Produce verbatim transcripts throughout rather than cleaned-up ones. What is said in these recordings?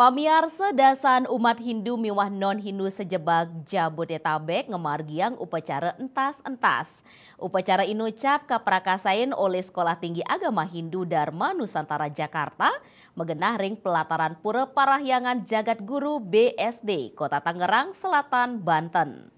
Pamiarsa, dasan umat Hindu miwah non-Hindu sajebag Jabodetabek ngamargiang upacara entas-entas. Upacara inucap kaprakasain olih Sekolah Tinggi Agama Hindu Dharma Nusantara Jakarta, magenah ring pelataran Pura Parahyangan Jagat Guru B S D, Kota Tangerang Selatan, Banten.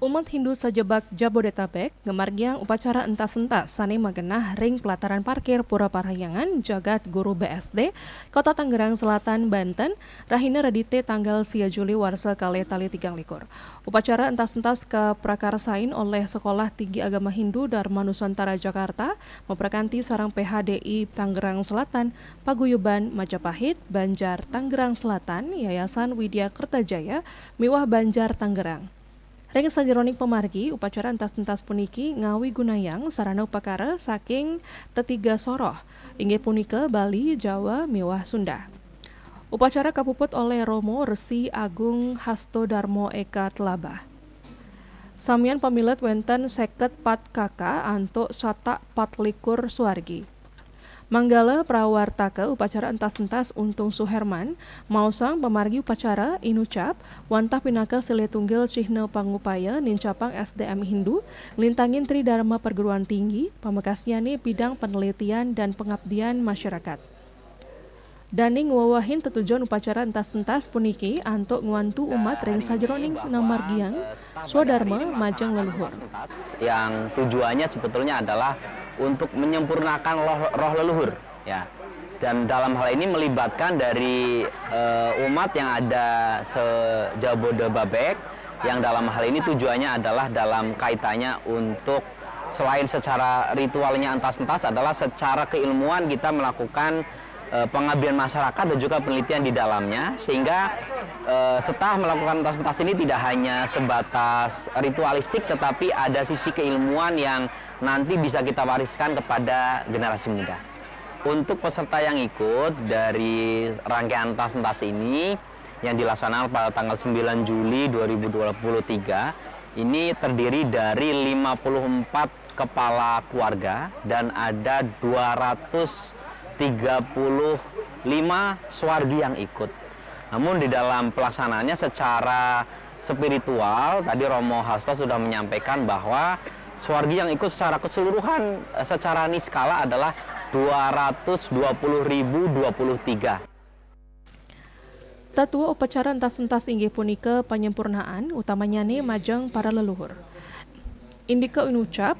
Umat Hindu sajebag Jabodetabek ngamargiang upacara entas-entas sane magenah ring pelataran parkir Pura Parahyangan Jagat Guru B S D, Kota Tangerang Selatan, Banten, rahina Redite tanggal sia Juli warsa kalih tali tigang likur. Upacara entas-entas kaprakarsain olih Sekolah Tinggi Agama Hindu Dharma Nusantara Jakarta, maprakanti sareng P H D I Tangerang Selatan, Paguyuban Majapahit, Banjar Tangerang Selatan, Yayasan Widya Kertajaya, miwah Banjar Tangerang. Ring sajeroning pamargi, upacara entas-entas puniki ngawigunayang sarana upakara saking tetiga soroh, inggih punika Bali, Jawa, miwah Sunda. Upacara kapuput olih Romo Resi Agung Hasto Darmo Eka Telabah. Samian pamilet wenten seket pat kaka antuk satak pat likur suargi. Manggala prawartaka upacara entas-entas Untung Suherman, maosang pamargi upacara inucap, wantah pinaka silih tunggil cihna pangupaya nincapang S D M Hindu, nglintangin Tri Dharma Perguruan Tinggi, pamekasnyane bidang penelitian dan pengabdian masyarakat. Dane ngwewehin tetujon upacara entas-entas puniki antuk ngwantu umat ring sajeroning ngamargiang swadarma majeng leluhur. Yang tujuannya sebetulnya adalah untuk menyempurnakan roh, roh leluhur, ya. Dan dalam hal ini melibatkan dari, eh, umat yang ada se-Jabodebabek, yang dalam hal ini tujuannya adalah dalam kaitannya untuk selain secara ritualnya entas-entas adalah secara keilmuan kita melakukan, eh, pengabdian masyarakat dan juga penelitian di dalamnya, sehingga, eh, setelah melakukan entas-entas ini tidak hanya sebatas ritualistik, tetapi ada sisi keilmuan yang nanti bisa kita wariskan kepada generasi muda. Untuk peserta yang ikut dari rangkaian entas-entas ini yang dilaksanakan pada tanggal sembilan Juli dua ribu dua puluh tiga, ini terdiri dari lima puluh empat kepala keluarga dan ada dua ratus tiga puluh lima swargi yang ikut. Namun di dalam pelaksanaannya secara spiritual, tadi Romo Hasto sudah menyampaikan bahwa swargi yang ikut secara keseluruhan, eh, secara niskala adalah dua ratus dua puluh ribu dua puluh tiga. Tatua upacara entas-entas inggih punika panyempurnaan, utamanyane majeng para leluhur. Indika inucap,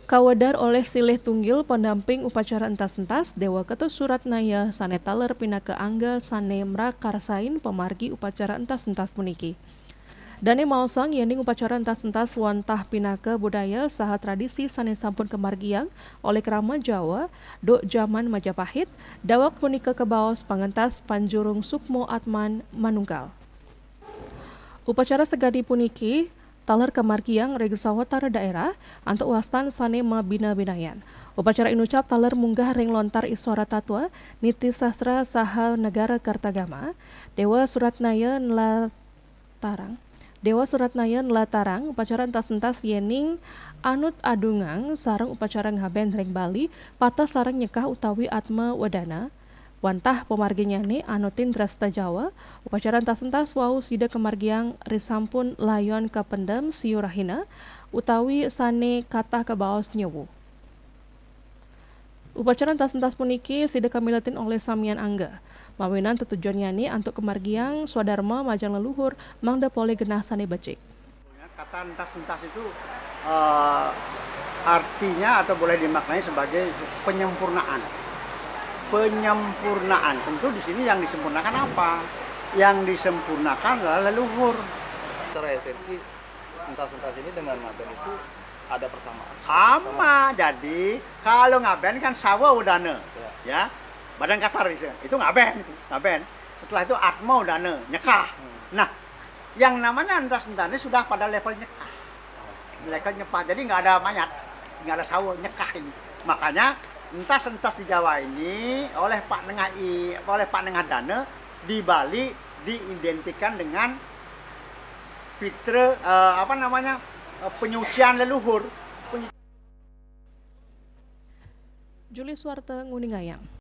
kawedar olih silih tunggil pendamping upacara entas-entas, Dewa Ketut Suratnaya sane taler pinaka angga sane mrakarsain pamargi upacara entas-entas puniki. Dane maosang yening upacara entas-entas wantah pinaka budaya saha tradisi sane sampun kamargiang olih krama Jawa duk jaman Majapahit, daweg punika kabaos pangentas panjurung sukma atman manunggal. Upacara sakadi puniki taler kamargiang ring sawatara daerah antuk wastan sane mabina-binayan. Upacara inucap taler munggah ring lontar iswara tatwa, niti sastra saha negara kertagama. Dewa Suratnaya nela tarang. Dewa Suratnaya nela tarang upacara entas-entas yening anut adungang sareng upacara ngaben ring Bali, pateh sareng nyekah utawi atma wedana. Wantah pamarginyane anutin dresta Jawa, upacara entas-entas wau sida kamargiang risampun layon kapendem siu rahina, utawi sane katah kabaos nyewu. Upacara entas-entas puniki sida kamiletin olih samian angga. Mawinan tetujonnyane antuk kamargiang swadarma majeng leluhur mangda polih genah sane becik. Kata entas-entas itu, eh, artinya atau boleh dimaknai sebagai penyempurnaan. Penyempurnaan. Tentu di sini yang disempurnakan apa? Yang disempurnakan adalah leluhur. Secara esensi, entas-entas ini dengan ngaben itu ada persamaan. Sama. Jadi, kalau ngaben kan sawa udana. Ya. Ya. Badan kasar itu. Itu ngaben, ngaben. Setelah itu atma udana, nyekah. Hmm. Nah, yang namanya entas-entas ini sudah pada level nyekah. Level nyekah. Jadi nggak ada mayat, nggak ada sawa, nyekah ini. Makanya entas-entas di Jawa ini oleh Pak Nengah I, oleh Pak Nengah Dana di Bali diidentikan dengan fitre, eh, apa namanya, eh, penyucian leluhur. Penyu- Julius Warte nguningayang.